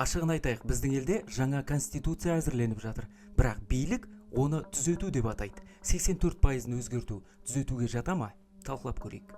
Ашығын айтайық, біздің елде жаңа конституция әзірленіп жатыр, бірақ билік оны түзету деп атайды. 84%-ын өзгерту түзетуге жата ма? Талқылап көрейік.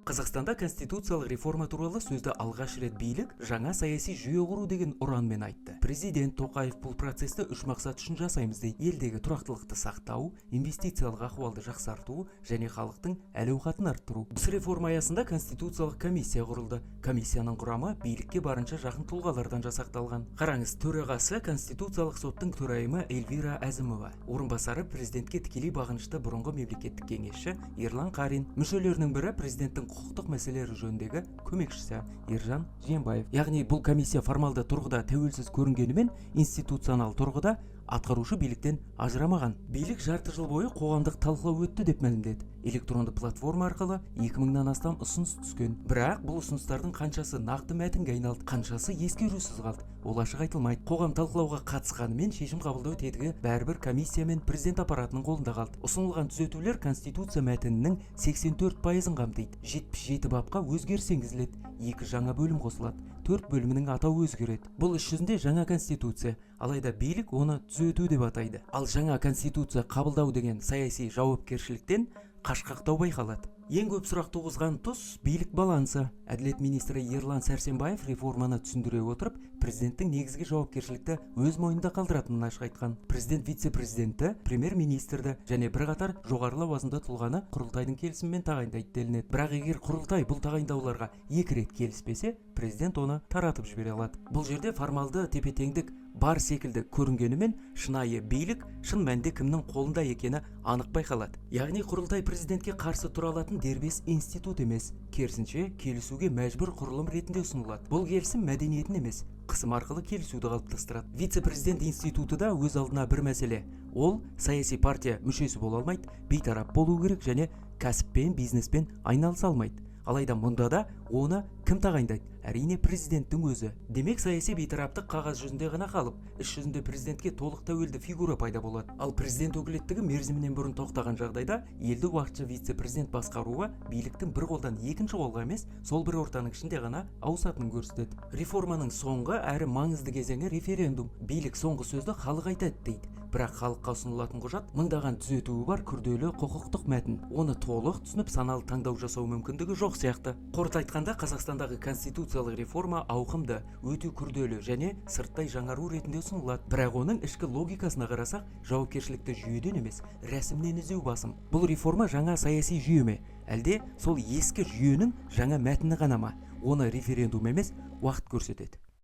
Қазақстанда конституциялық реформа туралы сөзді алғаш рет билік жаңа саяси жүйе құру деген ұранмен айтты. Президент Тоқаев бұл процесті үш мақсат үшін жасаймыз дейді: елдегі тұрақтылықты сақтау, инвестициялық ахуалды жақсарту және халықтың әл-ауқатын арттыру. Осы реформа аясында конституциялық комиссия құрылды. Комиссияның құрамы билікке барынша жақын тұлғалардан жасақталған. Қараңыз, төрағасы Конституциялық соттың төрайымы Эльвира Әзімова, орынбасары президентке тікелей бағынышты бұрынғы мемлекеттік кеңесші Ерлан Қарин, мүшелерінің бірі президенттің құқықтық мәселелері жөніндегі көмекшісі Ержан Жиенбаев. Яғни бұл комиссия формалды тұрғыда тәуелсіз көрінгенімен, институционал тұрғыда атқарушы биліктен ажырамаған. Билік жарты жыл бойы қоғамдық талқылау өтті деп мәлімдеді. Электронды платформа арқылы 2000-нан астам ұсыныс түскен. Бірақ бұл ұсыныстардың қаншасы нақты мәтінге айналды, қаншасы ескерусіз қалды, ол ашық айтылмайды. Қоғам талқылауға қатысқанымен, шешім қабылдау тетігі бәрібір комиссия мен президент аппаратының қолында қалды. Ұсынылған түзетулер конституция мәтінінің 84%-ын қамтиды. 77 бапқа өзгеріс енгізіледі, екі жаңа бөлім қосылады, төрт бөлімінің атауы өзгереді. Бұл іс жүзінде жаңа конституция, алайда билік оны түзету деп атайды. Ал жаңа конституция қабылдау деген саяси жауапкершіліктен қашқақтау байқалады. Ең көп сұрақ туғызған тұс – билік балансы. Әділет министрі Ерлан Сәрсенбаев реформаны түсіндіре отырып, президенттің негізгі жауапкершілікті өз мойнында қалдыратынын ашық айтқан. Президент вице-президентті, премьер-министрді және бірқатар жоғары лауазымды тұлғаны құрылтайдың келісімімен тағайындайды делінеді. Бірақ егер құрылтай бұл тағайындауларға екі рет келіспесе, президент оны таратып жібере алады. Бұл жерде формалды тепе-теңдік бар секілді көрінгенімен, шынайы билік шын мәнінде кімнің қолында екені анық байқалады. Яғни құрылтай президентке қарсы тұра алатын дербес институт емес, керісінше, келісуге мәжбүр құрылым ретінде ұсынылады. Бұл келісім мәдениетін емес, қысым арқылы келісуді қалыптастырады. Вице-президент институты да өз алдына бір мәселе. Ол саяси партия мүшесі бола алмайды, бейтарап болу керек және кәсіппен, бизнеспен айналыса алмайды. Алайда мұнда да оны кім тағайындайды? Әрине, президенттің өзі. Демек, саяси бейтараптық қағаз жүзінде ғана қалып, іс жүзінде президентке толық тәуелді фигура пайда болады. Ал президент өкілеттігі мерзімінен бұрын тоқтаған жағдайда елді уақытша вице-президент басқаруы биліктің бір қолдан екінші қолға емес, сол бір ортаның ішінде ғана ауысатынын көрсетеді. Реформаның соңғы әрі маңызды кезеңі – референдум. Билік соңғы сөзді халық айтады дейді. Бірақ халыққа ұсынылатын құжат – мыңдаған түзетуі бар күрделі құқықтық мәтін. Оны толық түсініп, саналы таңдау жасау мүмкіндігі жоқ сияқты. Қорыта айтқанда, Қазақстандағы конституциялық реформа ауқымды, өте күрделі және сырттай жаңару ретінде ұсынылады. Бірақ оның ішкі логикасына қарасақ, жауапкершілікті жүйеден емес, рәсімнен іздеу басым. Бұл реформа жаңа саяси жүйе ме, әлде сол ескі жүйенің жаңа мәтіні ғана ма? Оны референдум емес, уақыт көрсетеді.